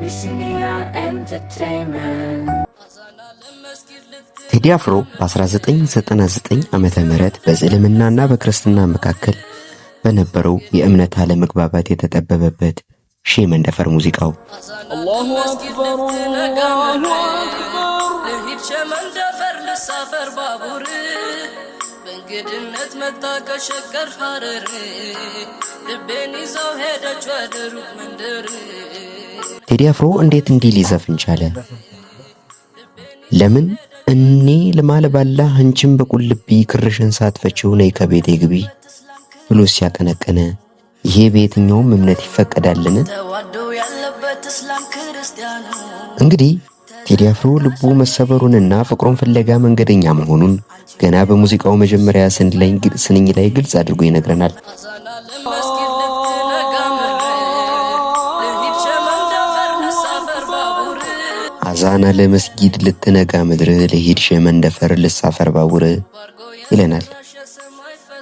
Abyssinia Entertainment. ቴዲ አፍሮ በ1999 ዓመተ ምህረት በእስልምናና በክርስትና መካከል በነበረው የእምነት አለመግባባት የተጠበበበት ሺህ መንደፈር ሙዚቃው الله أكبر الله أكبر። ልሂድ ሸመንደፈር ልሳፈር ባቡር፣ በእንግድነት መጣ ከሸገር ሐረር፣ ልቤን ይዘው ሄደች ወደ ሩቅ መንደር። ቴዲ አፍሮ እንዴት እንዲህ ሊዘፍን ቻለ? ለምን እኔ ልማል ባላ አንቺም በቁልቢ ክርሽን ሳትፈቺው ነይ ከቤቴ ግቢ ብሎ ሲያቀነቀነ ይሄ በየትኛውም እምነት ይፈቀዳልን? ተዋዶ ያለበት እስላም ክርስቲያኑ። እንግዲህ ቴዲ አፍሮ ልቡ መሰበሩንና ፍቅሩን ፍለጋ መንገደኛ መሆኑን ገና በሙዚቃው መጀመሪያ ስንኝ ላይ ግልጽ አድርጎ ይነግረናል። አዛና ለመስጊድ ልትነጋ ምድር፣ ልሂድ ሸመንደፈር ልሳፈር ባቡር። አዛና ለመስጊድ ልትነጋ ምድር፣ ልሂድ ሸመንደፈር ልሳፈር ባቡር ይለናል።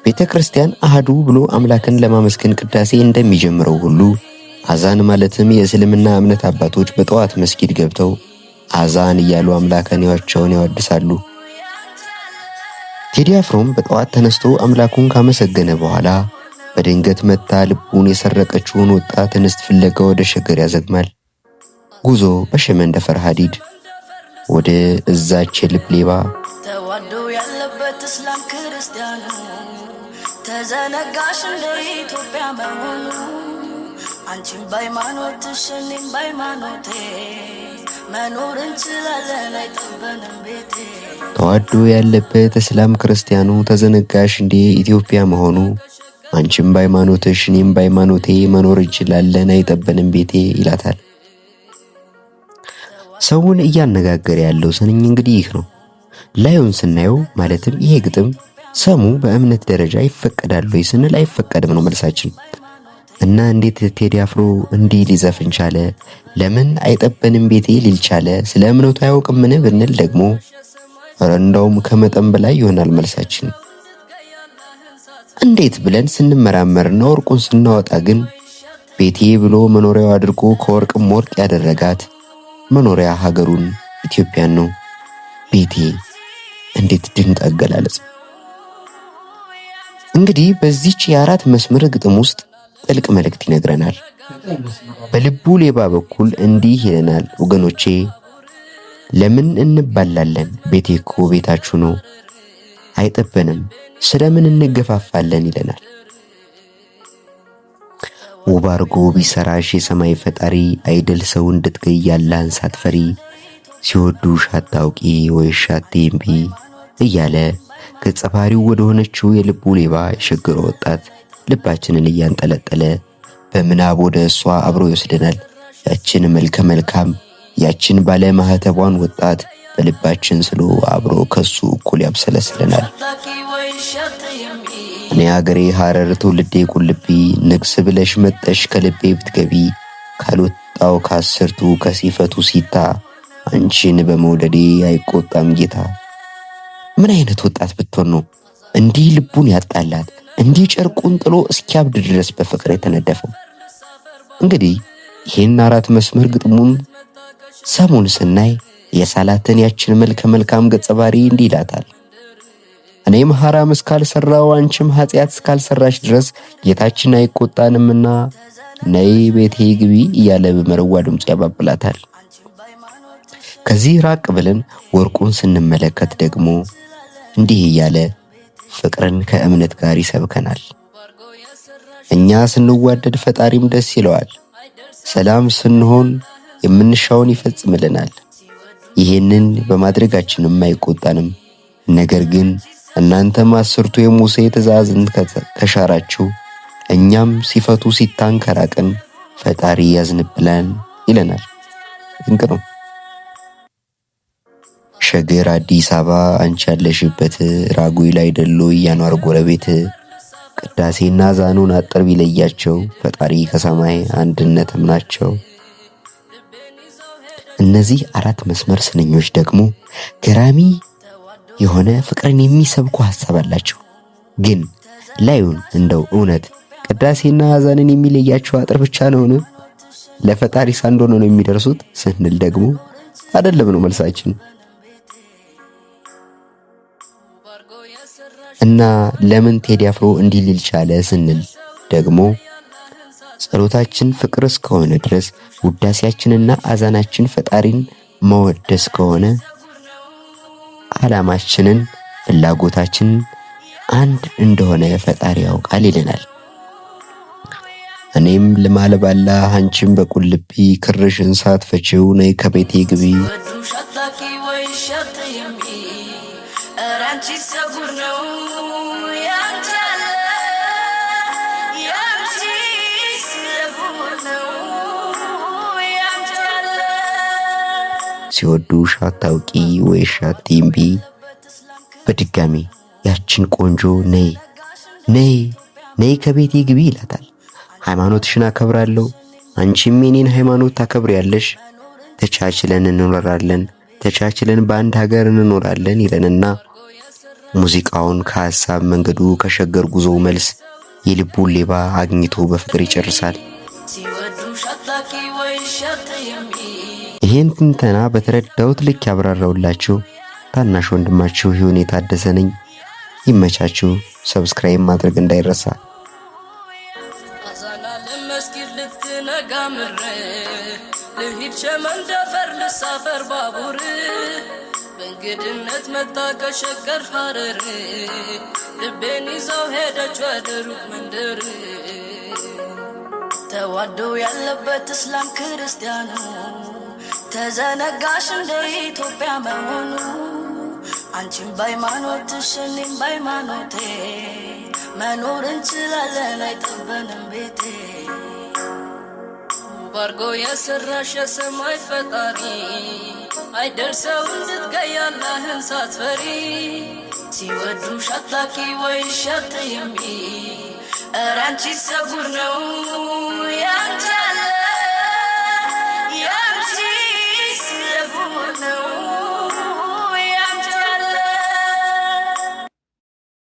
ቤተ ክርስቲያን አህዱ ብሎ አምላክን ለማመስገን ቅዳሴ እንደሚጀምረው ሁሉ አዛን ማለትም የእስልምና እምነት አባቶች በጠዋት መስጊድ ገብተው አዛን እያሉ አምላካቸውን ያወድሳሉ። ቴዲ አፍሮም በጠዋት ተነስቶ አምላኩን ካመሰገነ በኋላ በድንገት መታ ልቡን የሰረቀችውን ወጣት እንስት ፍለጋ ወደ ሸገር ያዘግማል። ጉዞ በሸመንደፈር ሐዲድ ወደ እዛች የልብ ሌባ። ተዋዶ ያለበት እስላም ክርስቲያኑ፣ ተዘነጋሽ እንደ ኢትዮጵያ መሆኑ? አንቺም በሃይማኖትሽ እኔም በሃይማኖቴ መኖር እንችላለን፣ አይጠበንም ቤቴ። ተዋዶ ያለበት እስላም ክርስቲያኑ፣ ተዘነጋሽ እንዴ ኢትዮጵያ መሆኑ? አንቺም በሃይማኖትሽ እኔም በሃይማኖቴ መኖር እንችላለን፣ አይጠበንም ቤቴ ይላታል። ሰውን እያነጋገረ ያለው ስንኝ እንግዲህ ይህ ነው። ላዩን ስናየው ማለትም ይሄ ግጥም ሰሙ በእምነት ደረጃ ይፈቀዳል ወይ ስንል አይፈቀድም ነው መልሳችን። እና እንዴት ቴዲ አፍሮ እንዲህ ሊዘፍን ቻለ? ለምን አይጠበንም ቤቴ ሊል ቻለ? ስለ እምነቱ አያውቅምን ብንል ደግሞ ኧረ እንደውም ከመጠን በላይ ይሆናል መልሳችን። እንዴት ብለን ስንመራመርና ወርቁን ስናወጣ ግን ቤቴ ብሎ መኖሪያው አድርጎ ከወርቅም ወርቅ ያደረጋት መኖሪያ ሀገሩን ኢትዮጵያን ነው። ቤቴ እንዴት ድንቅ አገላለጽ! እንግዲህ በዚች የአራት መስመር ግጥም ውስጥ ጥልቅ መልእክት ይነግረናል። በልቡ ሌባ በኩል እንዲህ ይለናል፣ ወገኖቼ ለምን እንባላለን? ቤቴ እኮ ቤታችሁ ነው፣ አይጠበንም፣ ስለምን እንገፋፋለን ይለናል። ውብ አርጎ ቢሰራሽ የሰማይ ፈጣሪ፣ አይደል ሰው እንድትገይ ያላህን ሳትፈሪ፣ ሲወዱሽ አታውቂ ወይ እምቢ እያለ ገጸ ባህሪው ወደ ሆነችው የልቡ ሌባ የሸገሯ ወጣት ልባችንን እያንጠለጠለ በምናብ ወደ እሷ አብሮ ይወስደናል። ያችን መልከ መልካም፣ ያችን ባለ ማህተቧን ወጣት በልባችን ስሎ አብሮ ከሱ እኩል ያብሰለስለናል። እኔ ሀገሬ ሐረር ትውልዴ ቁልቢ፣ ንግስ ብለሽ መጠሽ ከልቤ ብትገቢ፣ ካልወጣው ከአስርቱ ከሲፈቱ ሲታ፣ አንቺን በመውደዴ አይቆጣም ጌታ። ምን አይነት ወጣት ብትሆን ነው እንዲህ ልቡን ያጣላት፣ እንዲህ ጨርቁን ጥሎ እስኪያብድ ድረስ በፍቅር የተነደፈው? እንግዲህ ይህን አራት መስመር ግጥሙን ሰሙን ስናይ የሳላትን ያችን መልከ መልካም ገጸ ባህሪ እንዲህ ይላታል። እኔም ሐራም እስካልሰራው አንቺም ኃጢአት እስካልሰራሽ ድረስ ጌታችን አይቆጣንምና ነይ ቤቴ ግቢ እያለ በመረዋ ድምፁ ያባብላታል። ከዚህ ራቅ ብለን ወርቁን ስንመለከት ደግሞ እንዲህ እያለ ፍቅርን ከእምነት ጋር ይሰብከናል። እኛ ስንዋደድ ፈጣሪም ደስ ይለዋል። ሰላም ስንሆን የምንሻውን ይፈጽምልናል። ይህንን በማድረጋችንም አይቆጣንም። ነገር ግን እናንተም አስርቱ የሙሴ ትእዛዝን ከሻራችሁ እኛም ሲፈቱ ሲታን ከራቅን ፈጣሪ ያዝንብናል ይለናል። ድንቅ ነው። ሸገር አዲስ አበባ አንቺ ያለሽበት ራጉኤል አይደሎ እያኗር ጎረቤት፣ ቅዳሴና ዛኑን አጥር ቢለያቸው ፈጣሪ ከሰማይ አንድነትም ናቸው። እነዚህ አራት መስመር ስንኞች ደግሞ ገራሚ የሆነ ፍቅርን የሚሰብኩ ሐሳብ አላቸው። ግን ላዩን እንደው እውነት ቅዳሴና አዛንን የሚለያቸው አጥር ብቻ ነውን? ለፈጣሪ አንድ ሆነው ነው የሚደርሱት ስንል ደግሞ አይደለም ነው መልሳችን። እና ለምን ቴዲ አፍሮ እንዲህ ሊል ቻለ ስንል ደግሞ ጸሎታችን ፍቅር እስከሆነ ድረስ፣ ውዳሴያችንና አዛናችን ፈጣሪን መወደስ ከሆነ፣ ዓላማችንን ፍላጎታችንን አንድ እንደሆነ ፈጣሪ ያውቃል ይለናል። እኔም ልማል ባላህ አንቺም በቁልቢ፣ ክርሽን ሳትፈቺው ነይ ከቤቴ ግቢ። ሲወዱሽ አታውቂ ወይ ሸጥ የሚ ኧረ አንቺ ፀጉር ነው ያንቺ አለ ያንቺ ፀጉር ነው ያንቺ አለ። ሲወዱሽ አታውቂ ወይ ሻቲምቢ። በድጋሚ ያችን ቆንጆ ነይ ነይ ነይ ከቤቴ ግቢ ይላታል። ሃይማኖትሽን አከብራለሁ፣ አንቺም የኔን ሃይማኖት ታከብሪያለሽ፣ ተቻችለን እንኖራለን፣ ተቻችለን በአንድ ሀገር እንኖራለን ይለንና ሙዚቃውን ከሐሳብ መንገዱ ከሸገር ጉዞው መልስ የልቡን ሌባ አግኝቶ በፍቅር ይጨርሳል። ሲወዱሽ አታውቂ ወይ ሸጥ የሚ ይህን ትንተና በተረዳሁት ልክ ያብራራውላችሁ ታናሽ ወንድማችሁ ይሁን የታደሰ ነኝ። ይመቻችሁ። Subscribe ማድረግ እንዳይረሳ። አዛና ለመስጊድ ልትነጋ ምር ልሂድ ሸመንደፈር ልሳፈር ባቡር በእንግድነት መጣ ከሸገር ሐረር ልቤን ይዛው ሄደች ወደ ሩቅ መንደር። ተዋዶ ያለበት እስላም ክርስቲያኑ ተዘነጋሽ እንደ ኢትዮጵያ መሆኑ። አንቺም በሃይማኖትሽ እኔም በሃይማኖቴ መኖር እንችላለን አይጠበንም ቤቴ። ባርጎ የሰራሽ የሰማይ ፈጣሪ አይደርሰው እንድትገይ አላህን ሳትፈሪ። ሲወዱሽ አታውቂ ወይ ሸጥ የሚ ኧረ አንቺ ፀጉር ነው ያንቺ።